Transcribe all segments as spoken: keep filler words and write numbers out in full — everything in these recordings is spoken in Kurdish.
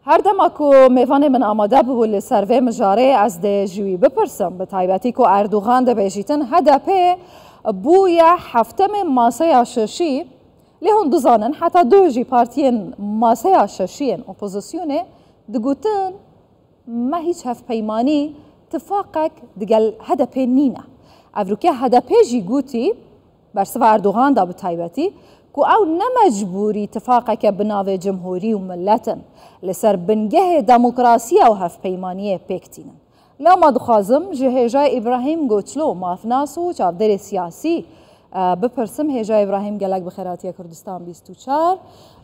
Her dema ku mêvanê min amade bû li ser vê mijarê, ez dê ji wî bipirsim, bi taybetî ku Erdogan dibêjîtin H D P bûye heftemê maseya şeşî, lê hûn dizanin heta du jî partiyên maseya şeşî yên opozisyonê digotin, me hîç hevpeymanî, tifaqek digel H D P nîne. Evroke H D P jî gotî, bersiva Erdogan da bi taybetî, ku ew ne mecbûrî tifaqeke bi navê cumhurî û milet in li ser bingehê demokrasiya û hevpeymaniyê pêk tînin. Lema dixwazim ji hêjayê Îbrahîm Goçlo, mafnas û çavdêrê siyasî, e, bipirsim. Hêjayê Îbrahîm, gelek bi xêr hatiye Kurdistan bîst û çar.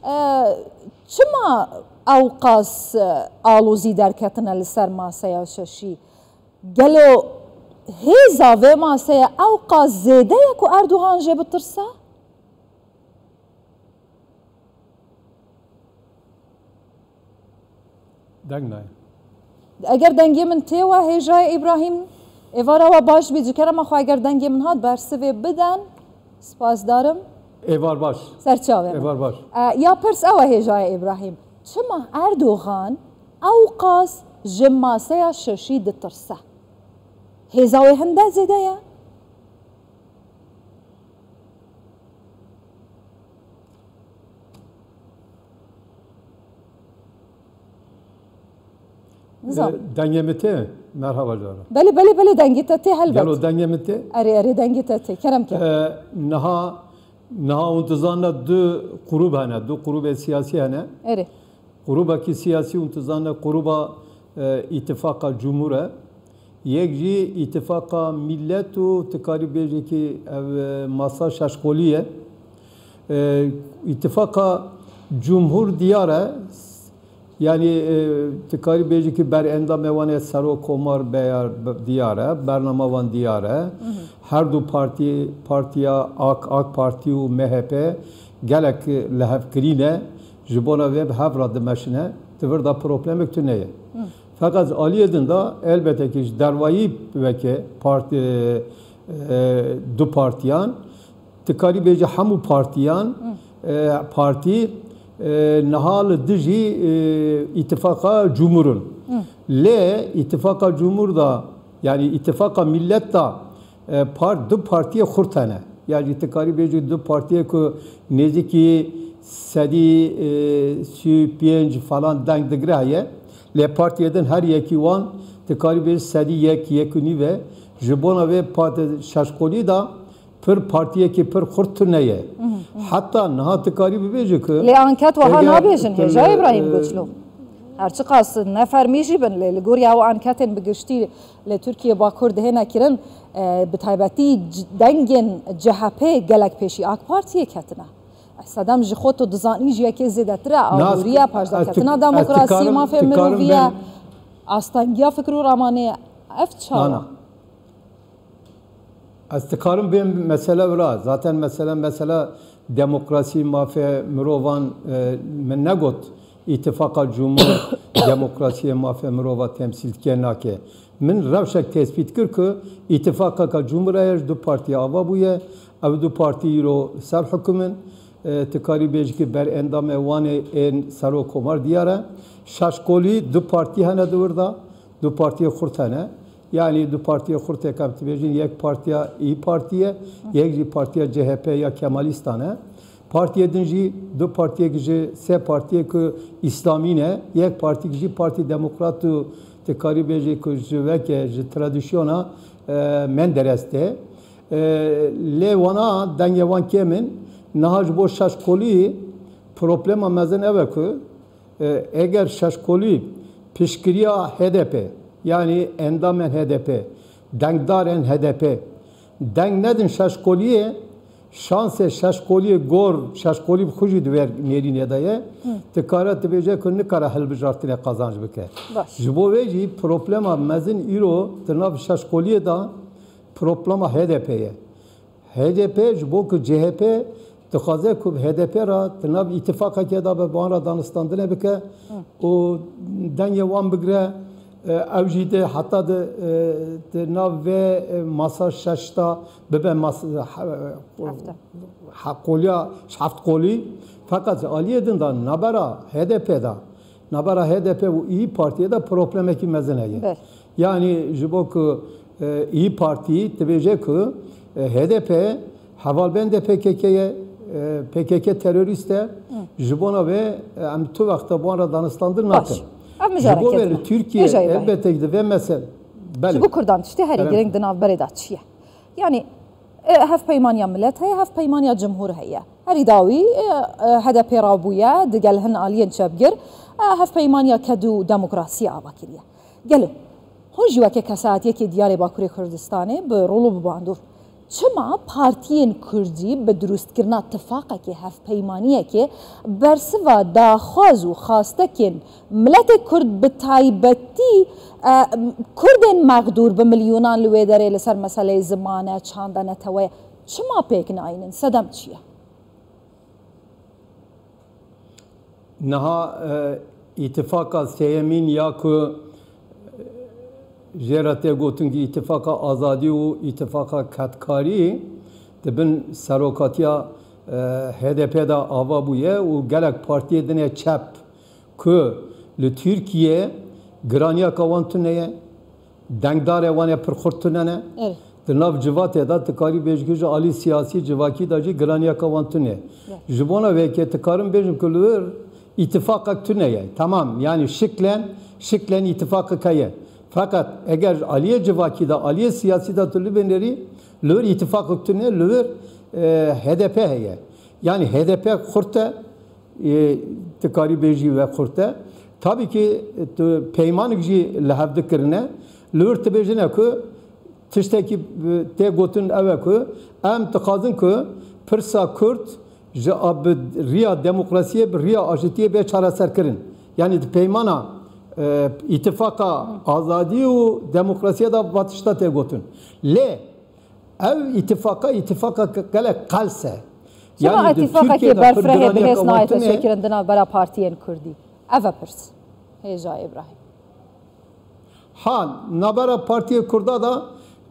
E, çima ewqas, e, alozî derketine li ser maseya şeşî? Gelo hêza vê maseye ewqas zêde ye ku Erdogan jê bitirse? Deng nayê. Eger dengê min tê we, hêjayê Îbrahîm, êvara we baş bî, ji kerema xwe eger dengê min hat, bersivê biden. Spasdarim. Êvar baş. Serçavê min. Êvar baş. E, ya pirs ew e, hêjayê Îbrahîm. Çima Erdogan ewqas ji maseya şeşî ditirse? Hêza wê hinde zêde ye? Nizam. E, dengê min tê? Merhaba cara. Belê, belê, belê, dengê te tê helbet. Gelo dengê min tê? Erê, erê, dengê te tê. Kerem ke. E, niha, niha hûn dizane du qurûb hene, du qurûbê siyasî hene. Erê. Qurûbekî siyasî hûn dizane qurûba, e, Îtifaqa Cumhur e. Yek jî Îtifaqa Millet û tu karî bêjî ki ev, e, masa şeşqolî ye. E, Îtifaqa Cumhur diyar e. Yanî, e, tu karî bêjî ki ber endamê wan ê Serok Komar beyar, diyar e, bernama wan diyar e. Her du partî, partiya AK, AK Partî û M H P gelek lihevkirî ne. Ji bona vê bi hev re dimeşine, di vir de problemek tune ye. Feqet aliyê din de elbette ki ji dervayî weke partî, e, e, du partiyan, tu karî bêjî hemû partiyan, e, partî, e, niha li dijî, e, Îtifaqa Cumhur in. Lê Îtifaqa Cumhur da, yanî Îtifaqa Millet da, e, part-, du partiyê xurt hene. Ya jî tu karî bêjî du partiyê ku nêzîkî sedî, e, sî û pênc falan deng digire heye. Lê partiyê din her yekî wan tu karî bêjî sedî yek, yek û nîv e. Ji bona vê partê şeşqolî da pir partiyekî pir xurt tune ye. Heta niha tu karî bibêjî ku Lê anket wiha eger nabêjin, tu hêja li, Îbrahîm e, Goçlo. Her çiqas ne fermî jî bin, lê li gorî ew anketên bi giştî li Tirkiye Bakur dihêne kirin, e, bi taybetî c-, dengên C H P gelek pêşî AK Partiyê ketine. Sedem ji xwe tu dizanî ji yekê zêdetir e, Nas-, aboriya, ez paşdaketina tik-, ez demokrasiyê, tikarim, mafê tikarim mirovî ye, ben astengiya fikr û ramanê ye. Ev çawa? Na, na. Ez dikarim bêm mesele vira. Zaten mesele, mesela demokrasî, mafê mirovan, e, min negot Îtifaqa Cumhur demokrasiyê, mafê mirova temsîl dike nake. Min rewşek tespît kir ku Îtifaqaka Cumhur heye, ji du partî ava bûye. Ev du partî îro ser hukum in. E, tu karî bêjî ki ber endamê wan ê ên Serok Komar diyar e. Şeş kolî du partî hene di wir de. Du partiyê xurt hene. Yanî du partiyê xurt ê, em dibêjin yek partiya İYİ Parti ye, yek jî partiya C H P ya Kemalîstan e. Partiyê din jî du partiyek ji sê partiyê ku îslamî ne, yek partîk jî Partî Demokrat û tu karî bêjî ku ji weke ji tradisyona, e, Menderes tê. E, lê wana dengê wan kêm in. Niha ji bo şeş kolî problema mezin ev e ku E, eger şeşkolî piştgiriya H D P, yanî endamên H D P, dengdarên H D P deng nedin şeşkoliyê, şansê şeşkoliyê gor, şeşkolî bi xwe jî di vê nêrînê de ye, dikare dibêje ku nikare hilbijartinê qazanc bike. Baş. Ji bo vê jî problema mezin îro di nav şeşkoliyê de problema H D P ye. H D P ji bo ku C H P dixwaze ku bi H D P re di nav îtifaqekê de be, bi wan re danûstandinê bike û dengê wan bigire, e, ew jî di heta di, e, di nav vê, e, masa şeş de bibe mas-, he-, Hefte. he-, qoliya heft qolî. Feqet ji aliyê din de nabera H D P de Navbera H D P û İYİ Partiye de problemekî mezin heye. Belê. Yanî ji bo ku, e, İYİ Partî dibêje ku, e, H D P hevalbendê P K K ye, e, P K K terorîst e. Hı. Ji bona vê, e, em tu wexta bi wan re danûstandin nakin. Baş. Ev mijareke din e. Ji bo vê li Tirkiye elbette ki di vê mesel-, belê. Ji bo Kurdan tiştê herî girîng di navberê de çi ye? Yanî, e, hevpeymaniya milet heye, hevpeymaniya cumhur heye. Herî dawî, e, e, H D P rabûye, digel hin aliyên çepgir, e, hevpeymaniya ked û demokrasiyê ava kiriye. Gelo, hûn jî weke kesayetiyekê diyarê Bakurê Kurdistanê bi rol û bi bandor, çima partiyên Kurdî bi dirustkirina tifaqekê, hevpeymaniyekê, bersiva daxwaz û xastekên miletê Kurd, bi taybetî, e, Kurdên mexdûr bi milyonan li wê derê li ser meseleyê zimane, çande, netewe ye, çima pêk nayînin? Sedem çi ye? Niha, e, îtifaqa sêyemîn ya ku, e, jê re tê gotin ki îtifaqa azadî û îtifaqa kedkarî di bin serokatiya, e, H D P de ava bûye û gelek partiyê din ê çep ku li Tirkiye giraniyaka wan tune ye, dengdarê wan ê pir xurt tune ne. Evet. Di nav civatê de tu karî bêjî ku ji alî siyasî civakî de jî giraniyeka wan tune ye. Evet. Ji bona vê yekê tu karim bêjim ku li wir îtifaqek tune ye. Temam, yanî şiklen, şiklen îtifaqek heye. Feqet eger ji aliyê civakî de, aliyê siyasî de tu li binêrî, li wir îtifaqek tune, li wir, e, H D P heye. Yanî H D P xurt e, e, tu karî bêjî ve xurt e. Tabî ki tu peymanik jî li hev dikirine. Li wir tu bêjine ku tiştekî, e, tê gotin ew e ku em dixwazin ku pirsa Kurd ji a-, bi riya demokrasiyê, bi riya aşitiyê bê çareserkirin. Yanî di peymana, e, îtifaqa azadî û demokrasiyê de va tişta tê gotin. Lê ev îtifaqa, îtifaqa gelek qels e. Çima îtifaqekê berfirehê bihêz nayê teşekirin di navbera partiyên Kurdî? Ev e pirs. Hêja Îbrahîm. Ha, navbera partiyê Kurda da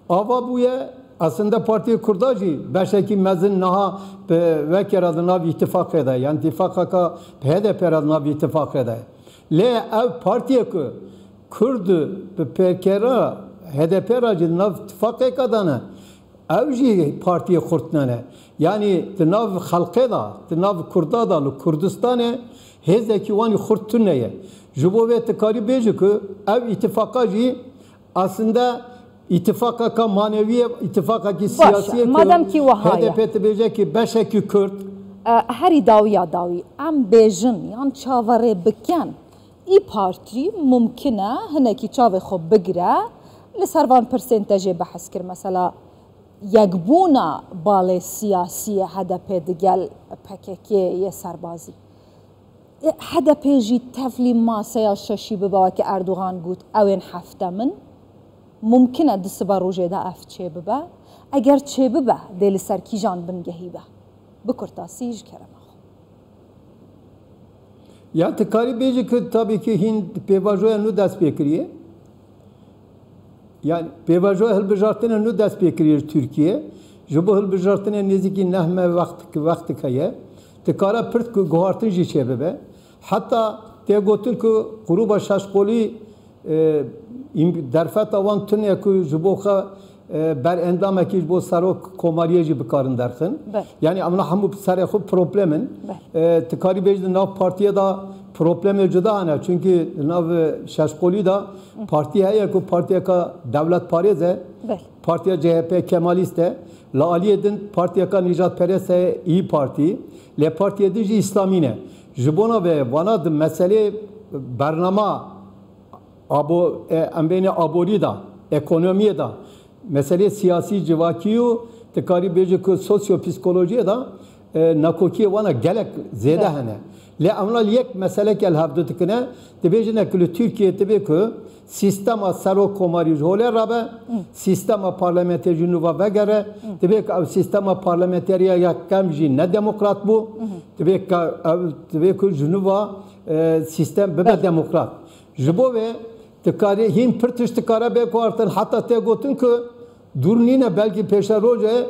ava bûye, aslında partiyê Kurda jî beşekî mezin niha bi wekê re di nav îtifaqê de, yanî îtifaqaka bi H D P re di nav îtifaqê de. Lê ev partiyê ku Kurd bi P K K re, H D P re jî di nav tifaqêka de ne, ew jî partiyê xurt ne ne. Yanî di nav xelkê de, di nav Kurda de, li Kurdistanê hêzekî wan î xurt tune ye. Ji bo vê tu karî bêjî ku ev îtifaqa jî aslında îtifaqaka manewî ye, îtifaqekî siyasî ye ku H D P dibêje ki beşekî Kurd. E, herî dawiya dawî em bêjin yan çaverê bikin, î partî mumkin e hinekî çavê xwe bigire. Li ser van pirsên te jê behs kir, mesela yekbûna balê siyasî yê H D P digel P K K yê serbazî. H D P jî tevlî maseya şeşî bibe, weke Erdogan got, ew ên heftemin. Mumkin e di sibe rojê de ev çêbibe. Eger çêbibe, dê li ser kîjan bingehî be? Bi kurtasî ji kerema xwe. Ya, tu karî bêjî ku tabî ki hîn pêvajoya nû dest pê kiriye. Yani pêvajoya hilbijartinê nû dest pê kiriye ji Tirkiye. Ji bo hilbijartinê nêzîkî neh meh wext, wextik heye. Dikare pirt ku guhartin jî çêbibe. Heta tê gotin ku grûba şeş qolî, e, îm-, derfeta wan tune ku ji bo xwe, e, berendamekî ji bo serok komariyê jî bikarin derxin. Be. Yani emna hemû serê xwe problem in. Be. E, tu karî bêjî di nav partiyê de problemê cuda hene. Çunkî di nav şeş qolî de partî heye ku partiyeka dewletparêz e. Belê. Partiya C H P Kemalîst e. Li aliyê din partiyeka nîjadperest heye, İYİ Partî. Lê partiyê din jî îslamî ne. Ji bona vê vana di meselê bernama abo-, e, em bêne aborî de, ekonomiyê de, meselê siyasî, civakî û tu karî bêjî ku sosyopsîkolojiyê de, e, nakokiyê wana gelek zêde hene. Lê emna li yek meseleke li hevdu dikine, dibêjine ku li Tirkiye dibê ku sîstema serok komarî ji holê rabe, sîstema parlamenterî ji nû ve vegere, dibê ku ew sîstema parlamenteriya yekem jî ne demokrat bû, dibê ku ew, dibê ku ji nû ve, e, sîstem bibe demokrat. Ji bo vê dikarî hîn pir tişt dikare bê guhartin, heta tê gotin ku dûr nîne, belkî pêşerojê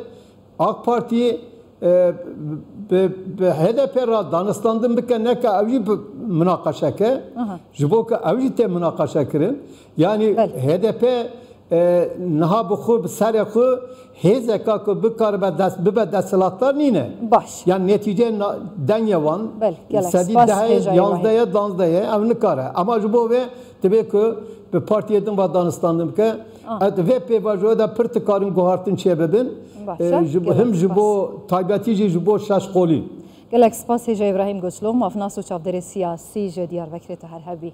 AK Partî, e, bi, bi H D P re danûstandin bike, neke ew jî bi, minaqeşeke, Aha. Ji bo ku ew jî tê minaqeşe kirin. Yanî Belê. H D P e, niha bi xwe, bi serê xwe hêzeka ku bikaribe dest, bibe desthilatdar nîne. Baş. Yan netîceyê na- dengê wan Belê, gelek sedî spas, dehê, hêja yazdehê, Îbrahîm. Danzdehê ev nikare. Ema ji bo vê divê ku bi partiyê din ve danûstandin bike. Ah. Ev vê pêvajoyê de pir dikarin guhartin çêbibin. Baş, E, ji, gelek him ji spas. Bo taybetî jî ji bo şaşqolî. Gelek spas hêja Îbrahîm Goçlog, navnas û çavdêrê siyasî ji Diyarbekirê tu her hebî.